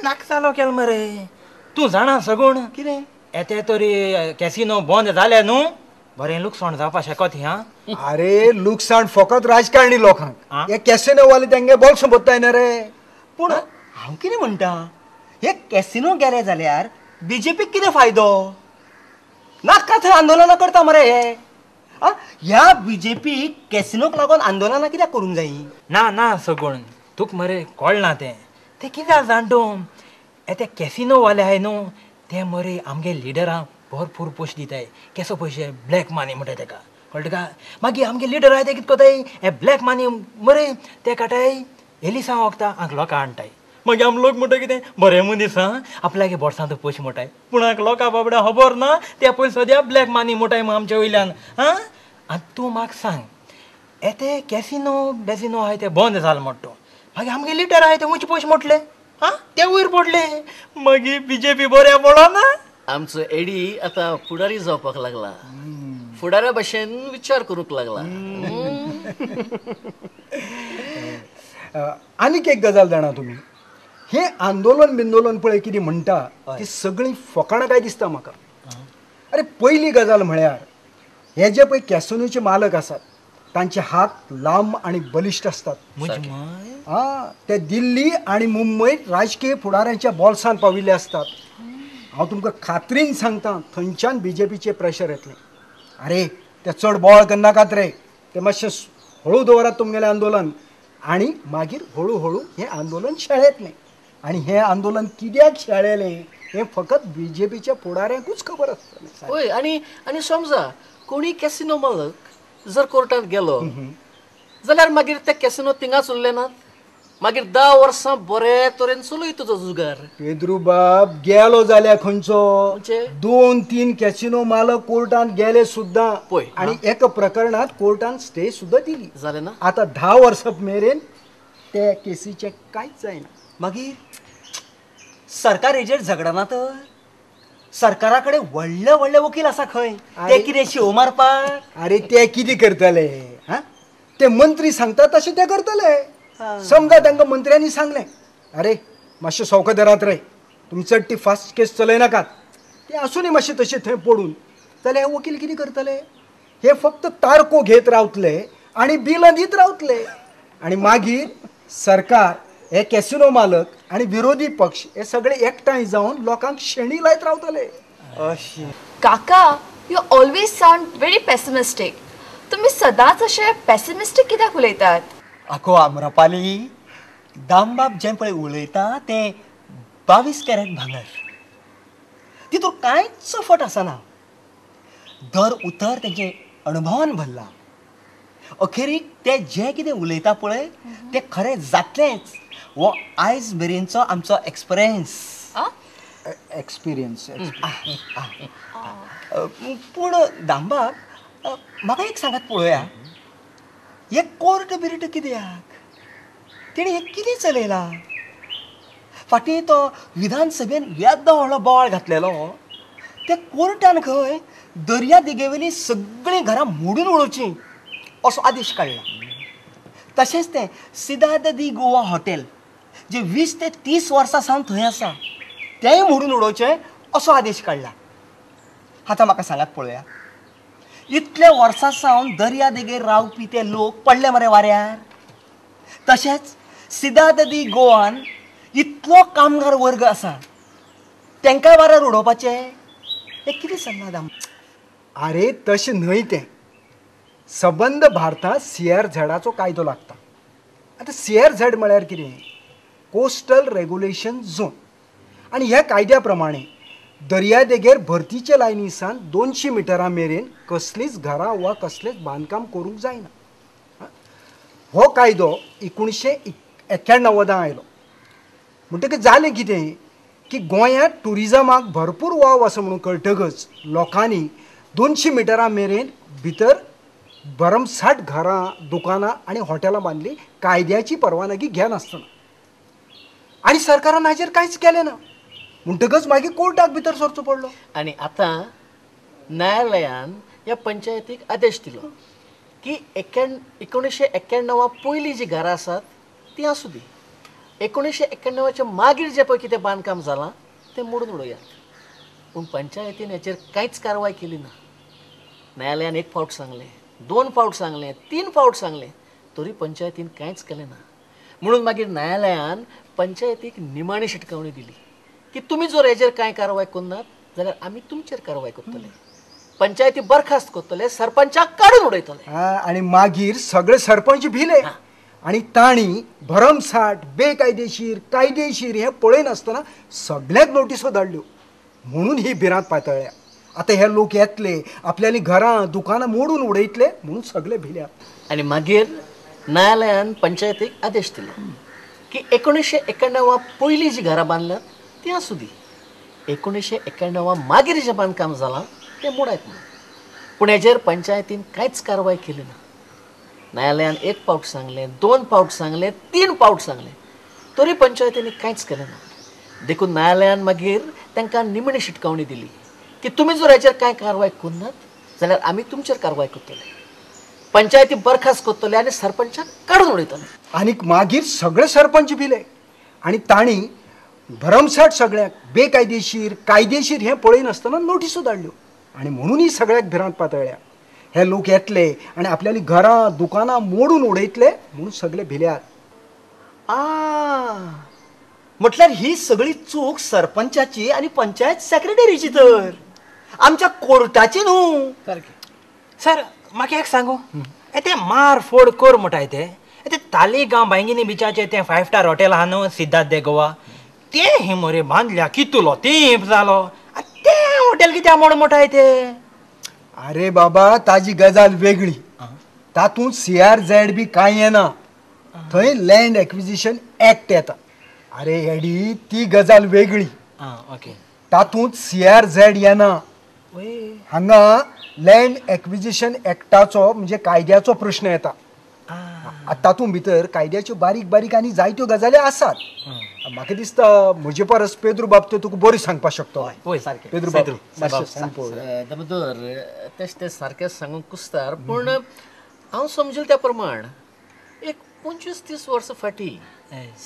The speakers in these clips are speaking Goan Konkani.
नाकसालो केल मरे तूं जाणा सगूण कितें येते तरी कॅसिनो बंद जाले न्हू बरें लुकसाण जावपा शकत ह्या. अरे लुकसाण फकत राजकारणी लोकांक, हे कॅसिनो वाले तेंगे बोल्स बोत्ताय ना रे. पूण हांव कितें म्हणटा, हे कॅसिनो गेले जाल्यार बीजेपीक कितें फायदो? नाका थंय आंदोलनां करता मरे हे. ह्या बीजेपीक कॅसिनोक लागून आंदोलनां कित्याक करूंक जायी? ना ना सगूण तुका मरे कळना तें. तें कित्याक जाण तूं, ते कॅसिनो वाले आहाय न्हू ते मरे आमगे लिडरांक भरपूर पयशे दिताय. केसो पयशे? ब्लॅक मनी म्हणटाय तेका, कळटा तुका? मागीर आमगे लिडर आहाय ते कितें कोताय, हे ब्लॅक मनी मरे ते काटाय एलिसांव वखता हांगा लोकां हाडटाय. मागीर आम लोक म्हणटा कितें बरें मनीस आं आपल्यागे बोर्सांत पयशे मोटाय, पूण हांगा लोकां बाबड्या खबर ना ते पयशे सद्या ब्लॅक मनी मोटाय आमचे वयल्यान. आं आनी तूं म्हाका सांग, येते कॅसिनो बेसिनो आहाय ते बंद जाल म्हणटा तूं, मागीर आमगे लिडर आहाय ते उंचे पयशे मोटले आं ते वयर पडले, मागीर बीजेपी बऱ्या पडना. आमचो एडी आतां फुडारी जावपाक लागला, फुडाऱ्या भशेन विचार करूंक लागला. आनीक एक गजाल जाणा तुमी, हें आंदोलन बिंदोलन पळय कितें म्हणटा ती सगळीं फकाणां काय दिसता म्हाका. अरे पयली गजाल म्हळ्यार हे जे पळय कॅसिनोचे मालक आसात तांचे हात लांब आनी बलिश्ट आसतात. आं ते दिल्ली आनी मुंबय राजकीय फुडाऱ्यांच्या बोल्सांत पाविल्ले आसतात. हांव तुमकां खात्रीन सांगता थंयच्यान बीजेपीचें प्रेशर येतलें. अरे ते चड बोवाळ करनाकात रे, ते मातशें हळू दवरात तुमगेलें आंदोलन आनी मागीर हळू हळू हें आंदोलन शेळेतलें. आनी हें आंदोलन कित्याक शेळेलें हें फकत बीजेपीच्या फुडाऱ्यांकूच खबर आसतलें. हय आनी आनी समजा कोणी कॅसिनो मालक जर कोर्टांत गेलो जाल्यार मागीर ते कॅसिनो थिंगाच उरले नात, मागीर 10 वर्सां बरे तरेन चलय तुजो जुगार. पेद्रू बाब गेलो जाल्यार खंयचो 2-3 कॅसिनो मालक कोर्टांत गेले सुद्दां पळय, आनी एका प्रकरणांत कोर्टान स्टे सुद्दां दिली. जालें ना? आतां 10 वर्सां मेरेन ते केसीचें कांयच जायना. मागीर सरकार हेजेर झगडना तर? सरकारा कडेन व्हडले व्हडले वकील आसा खंय, ते कितें शिव मारपाक? अरे ते कितें करतले? हा ते मंत्री सांगता तशें ते करतले. समजा तांकां मंत्र्यांनी सांगलें अरे मातशें सवका धरात रे, तुमी चड ती फास्ट केस चलयनाकात, ते आसूनय मातशें तशें थंय पडून जाल्यार हे वकील कितें करतले? हे फक्त तारको घेत रावतले आनी बिलां दीत रावतले. आनी मागीर सरकार हे कॅसिनो मालक आनी विरोधी पक्ष हे सगळे एकठांय जावन लोकांक शेणी लायत रावतले. काका, you always sound very pessimistic. तुमी सदांच अशें पेसिमिस्टीक कित्याक उलयतात? आगो आम्रपाली, दामबाब जें पळय उलयता तें 22 कॅरेट भांगर, तितूंत कांयच फट आसना. दर उतर तेंचे अणभवान भरला. अखेरीक ते जें कितें उलयता पळय तें खरें जातलेंच. हो आयज मेरेनचो आमचो एक्सपिरियन्स. एक्सपिरियन्स. पूण दामबाब म्हाका एक सांगात पळोवया, हे कोर्ट बिर्ट कित्याक? तेणी हें कितें चलयलां? फाटीं तो विधानसभेन येदो व्हडलो बोवाळ घातलेलो, त्या कोर्टान खंय दर्या देगेवेलीं सगळीं घरां मोडून उडोवचीं असो आदेश काडला. तशेंच तें सिदाद दी गोवा हॉटेल जे 20 ते 30 वर्सां सावन थंय आसा तेंय मोडून उडोवचें असो आदेश काडला. आतां म्हाका सांगात पळोवया, इतल्या वर्सां सावन दर्या देगेर रावपी ते लोक पडले मरे वाऱ्यार. तशेंच सिदाद दी गोवान इतलो कामगार वर्ग आसा तेंकां वाऱ्यार उडोवपाचें हें कितें सांगना दाम? अरे तशें न्हय तें, सबंद भारतांत सीआरझेडाचो कायदो लागता. आतां सीआरझेड म्हळ्यार कितें? Coastal regulation zone. आनी ह्या कायद्या प्रमाणे दर्यादेगेर भरतीचे लायनी सावन 200 मिटरां मेरेन कसलीच घरां वा कसलेंच बांदकाम करूंक जायना. हो कायदो 1991 आयलो. म्हणटकीच जालें कितें की गोंयांत ट्युरिजमाक भरपूर वाव आसा म्हणून कळटकच लोकांनी 200 मिटरां मेरेन भितर भरमसाठ घरां, दुकानां आनी हॉटेलां बांदलीं कायद्याची परवानगी घेनासतना. आनी सरकारान हाचेर कांयच केलें ना. म्हणटकच मागीर कोर्टाक भितर सरचो पडलो. आनी आतां न्यायालयान ह्या पंचायतीक आदेश दिलो की 1991 पयलीं जीं घरां आसात तीं आसूं दी, 1991च्या मागीर जें पळय कितें बांदकाम जालां तें मोडून उडयात. पूण पंचायतीन हेचेर कांयच कारवाय केली ना. न्यायालयान एक फावट सांगलें, 2 फावट सांगलें, 3 फावट सांगलें, तरी पंचायतीन कांयच केलें ना. म्हणून मागीर न्यायालयान पंचायतीक निमाणी शिटकावणी दिली की तुमी जर हेचेर कांय कारवाय करनात जाल्यार आमी तुमचेर कारवाय करतले, पंचायती बरखास्त करतले, सरपंचाक काडून उडयतले. आनी मागीर सगळे सरपंच भिले आनी तांणी भरमसाठ बेकायदेशीर कायदेशीर हें पळयनासतना सगळ्यांक नोटिसो धाडल्यो. म्हणून ही भिरांत पातळ्ळ्या. आतां हे लोक येतले आपल्याली घरां दुकानां मोडून उडयतले म्हणून सगळे भिल्या. आनी मागीर न्यायालयान पंचायतीक आदेश दिलो की 1991 पयलीं जीं घरां बांदल्यात तीं आसूं दी, 1991 मागीर जें बांदकाम जालां तें मोडायत म्हणून. पूण हेजेर पंचायतीन कांयच कारवाय केली ना. न्यायालयान 1 फावट सांगलें, 2 फावट सांगलें, 3 फावट सांगलें, तरी पंचायतीन कांयच केलें ना. देखून न्यायालयान मागीर तांकां निमणी शिटकावणी दिली की तुमी जर हेचेर कांय कारवाय करनात जाल्यार आमी तुमचेर कारवाय करतले, पंचायती बरखास्त करतले आनी सरपंचाक काडून उडयतले. आनीक मागीर सगळे सरपंच भिले आनी तांणी भरमसाठ सगळ्यांक बेकायदेशीर कायदेशीर हें पळयनासतना नोटिसो धाडल्यो आनी म्हणूनय सगळ्याक भिरांत पातळ्ळ्या. हे लोक येतले आनी आपल्याली घरां दुकानां मोडून उडयतले म्हणून सगळे भिल्यात. म्हटल्यार ही सगळी चूक सरपंचाची आनी पंचायत सेक्रेटरीची, तर आमच्या कोर्टाची न्हू. सारकें सर, म्हाका एक सांगू, ते मार फोड कर म्हणटाय ते तालिगांव बांगिनी बिचाचें तें 5 स्टार हॉटेल आहा न्हू, सिद्धार्थ दे गोवा, तें ही मरे बांदल्या कितलो तेंप जालो, तें हॉटेल कित्याक मोड म्हणटाय ते? अरे बाबा, ताजी गजाल वेगळी. तातूंत CRZ बी कांय येना, थंय लँड एक्विजिशन एक्ट येता. अरे एडी, ती गजाल वेगळी. ओके, तातूंत CRZ येना. हांगा लँड एक्विजिशन एक्टाचो म्हणजे कायद्याचो प्रश्न येता. तातूंत भितर कायद्याच्यो बारीक बारीक आनी जायत्यो गजाली आसात. म्हाका दिसता म्हजे परस पेद्रू बाब ते तुका बरी सांगपाक शकतो. हय सारकें, पेद्रू बाब मातशें सांग पळोवया. दामोदर, तें तें सारकें सांगूंक कुस्तार, पूण हांव समजूल त्या प्रमाण एक 25-30 वर्सां फाटीं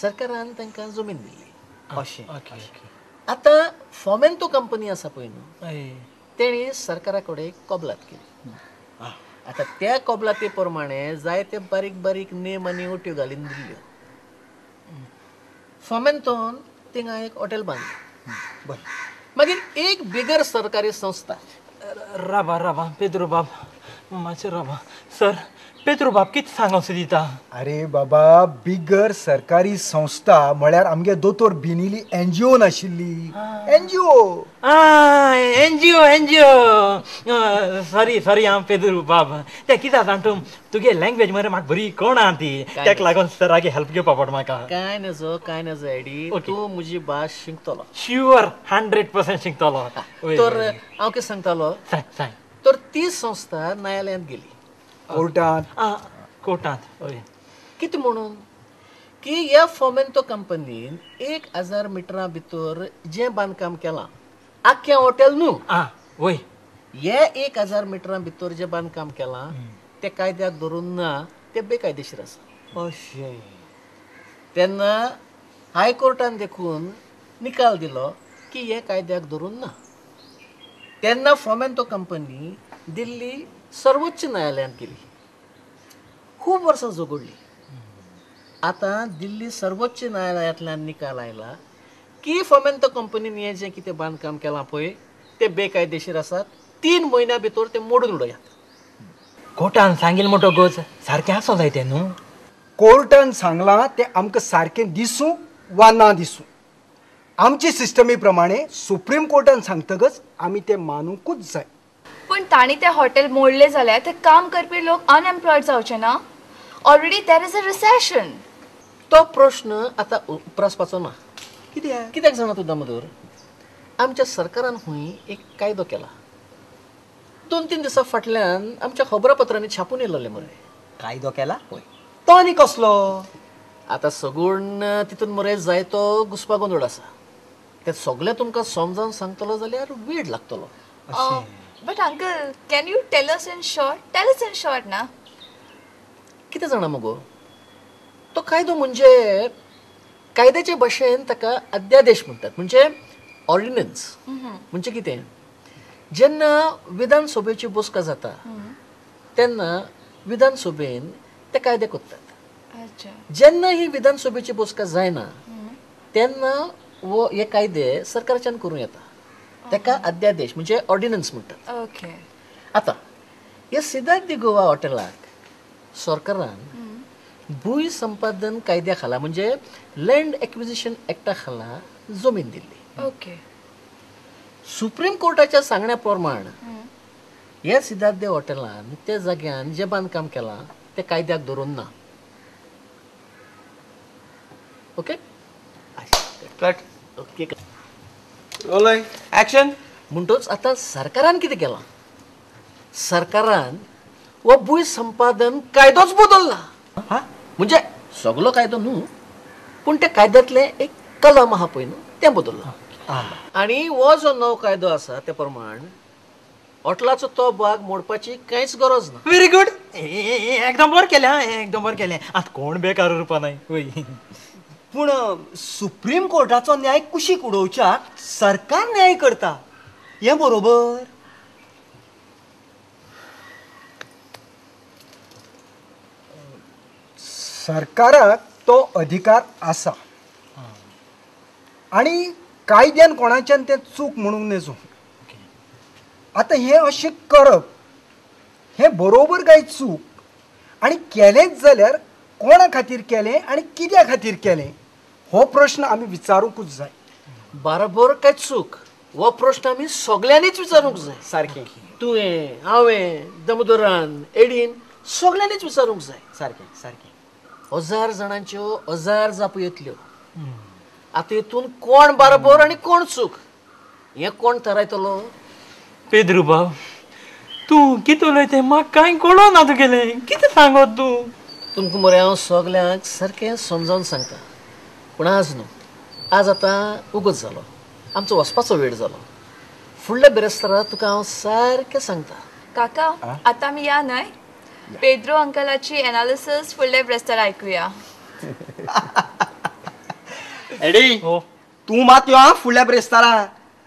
सरकारान तांकां जमीन दिल्ली. अशें आतां फोमेंतो कंपनी आसा पळय न्हू, तेणी सरकारा कडेन कबलात केली. आतां त्या कबलाती प्रमाणे जायते बारीक बारीक नेम आनी अट्यो घालून दिल्ल्यो. फोमेंतोन थिंगा एक हॉटेल बांदलें. मागीर एक बिगर सरकारी संस्था, राबा राबा पेद्रू बाब मातशें राबा सर, पेद्रू बाब कितें सांगोंक दिता? अरे बाबा, बिगर सरकारी संस्था म्हळ्यार आमगे दोतोर बिनिली NGO नाशिल्ली. NGO NGO NGO sorry sorry हांव पेद्रू बाब, तें कितें जाणा तूं, तुगे लँग्वेज मरे म्हाका बरी कळना ती, तेका लागून सरागे हेल्प घेवपा पडटा म्हाका. कांय नजो कांय नजो एडी, तूं म्हजी भास शिकतलो. शुअर, 100% शिकतलो. तर हांव कितें सांगतालो, सांग सांग. तर ती संस्था न्यायालयांत गेली, कोर्टांत. कोर्टांत हय. कितें म्हणून की ह्या फोमेंतो कंपनीन 1000 मिटरां भितर जें बांदकाम केलां, आख्खें हॉटेल न्हू, वय, हे 1000 मिटरां भितर जें बांदकाम केलां तें कायद्याक धरून ना, तें बेकायदेशीर आसा. अशें तेन्ना हायकोर्टान देखून निकाल दिलो की हें कायद्याक धरून ना. तेन्ना फोमेंतो कंपनी दिल्ली सर्वोच्च न्यायालयांत गेली, खूब वर्सां झगडली. आतां दिल्ली सर्वोच्च न्यायालयांतल्यान निकाल आयला की फोमेंतो कंपनीन हें जें कितें बांदकाम केलां पळय तें बेकायदेशीर आसात, 3 म्हयन्या भितर तें मोडून उडयात. कोर्टान सांगिल्लें म्हणटकच सारकें आसूं जाय तें न्हू. कोर्टान सांगलां तें आमकां सारकें दिसूं वा ना दिसूं, आमचे सिस्टमी प्रमाणे सुप्रीम कोर्टान सांगतकच आमी तें मानुकूच जाय. पूण तांणी तें हॉटेल मोडलें जाल्यार ते काम करपी लोक अनएम्प्लॉयड जावचे ना? Already there is a recession. तो प्रश्न आतां उप्रासपाचो ना. कित्याक कित्याक जाणा तूं दामोदर, आमच्या सरकारान हुंय एक कायदो केला. 2-3 दिसां फाटल्यान आमच्या खबरापत्रांनी छापून येयलें मरे. कायदो केला? हय. तो आनी कसलो? आतां सगूण तितून मरे जायतो घुसपा गोंदळ आसा, तें सगळें तुमकां समजावन सांगतलो जाल्यार वेळ लागतलो. But uncle, can you tell us in short? Tell us in short ना. कितें जाणा मगो, तो कायदो म्हणजे कायद्याचे भाशेन ताका अध्यादेश म्हणटात, म्हणजे ऑर्डिनन्स. म्हणजे कितें, जेन्ना विधानसभेची बसका जाता तेन्ना विधानसभेन ते कायदे करतात. जेन्ना ही विधानसभेची बसका जायना तेन्ना वो हे कायदे सरकारच्यान करूं येता, ताका अध्यादेश म्हणजे ऑर्डिनन्स म्हणटात. ओके. आतां हे सिद्धार्थ दी गोवा हॉटेलाक सरकारान भूंय संपादन कायद्या खाला म्हणजे लँड एक्विजिशन एक्टा खाला जमीन दिल्ली. ओके. सुप्रीम कोर्टाच्या सांगण्या प्रमाण ह्या सिद्धार्थ हॉटेलान त्या जाग्यान जें बांदकाम केलां तें कायद्याक धरून ना. Okay, cut. Okay, rolling, action. म्हणटोच आतां सरकारान कितें केलां, सरकारान हो भूंय संपादन कायदोच बदलला. म्हणजे सगलो कायदो न्हू, पूण त्या कायद्यांतलें एक कलम आहा पळय न्हू तें बदललां. आनी हो जो नवो कायदो आसा त्या प्रमाण हॉटेलाचो तो भाग मोडपाची कांयच गरज ना. व्हेरी गुड, एकदम बरें केलें, एकदम बरें केलें. आतां कोण बेकार उरपा नाय. पूण सुप्रीम कोर्टाचो न्याय कुशीक उडोवच्याक सरकार न्याय करता हें बरोबर? सरकाराक तो अधिकार आसा आनी कायद्यान कोणाच्यान तें चूक म्हणूंक नजो. आतां हें अशें करप हें बरोबर काय चूक, आनी केलेंच जाल्यार कोणा खातीर केलें आनी कित्या खातीर केलें हो प्रश्न आमी विचारूंकूच जाय. बरोबर काय चूक हो प्रश्न आमी सगल्यांनीच विचारूंक जाय. सारकें. तुवें, हांवें, दामोदरान, एडीन, सगल्यांनीच विचारूंक जाय. सारकें सारकें. 1000 जाणांच्यो 1000 जापो येतल्यो. आतां हितून कोण बरोबर आनी कोण चूक हें कोण थारायतलो? पेद्रू बाब, तूं कितें उलयता म्हाका कांय कळना तुगेलें, कितें सांगत तूं? तुमकां मरे हांव सगल्यांक सारकें समजावन सांगता, पूण आज न्हू, आज आतां उगोच जालो, आमचो वचपाचो वेळ जालो. फुडल्या बिरेस्तारा तुका हांव सारकें सांगता. काका, आतां आमी या न्हय? पेद्रो अंकलाची एनालिसीस फुडल्या बिरेस्तारा आयकुया. एडी, तूं मात यो फुडल्या बिरेस्तारा,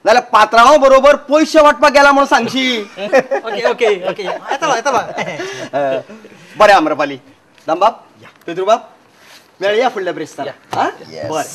नाल्यार पात्रांव बरोबर पयशे वांटपाक गेला म्हणून सांगशी. ओके ओके ओके, येतलो येतलो. बरें आम्रपाली, दामबाब, पेद्रूबाब, मेळया फुडल्या बिरेस्तारा. बरें.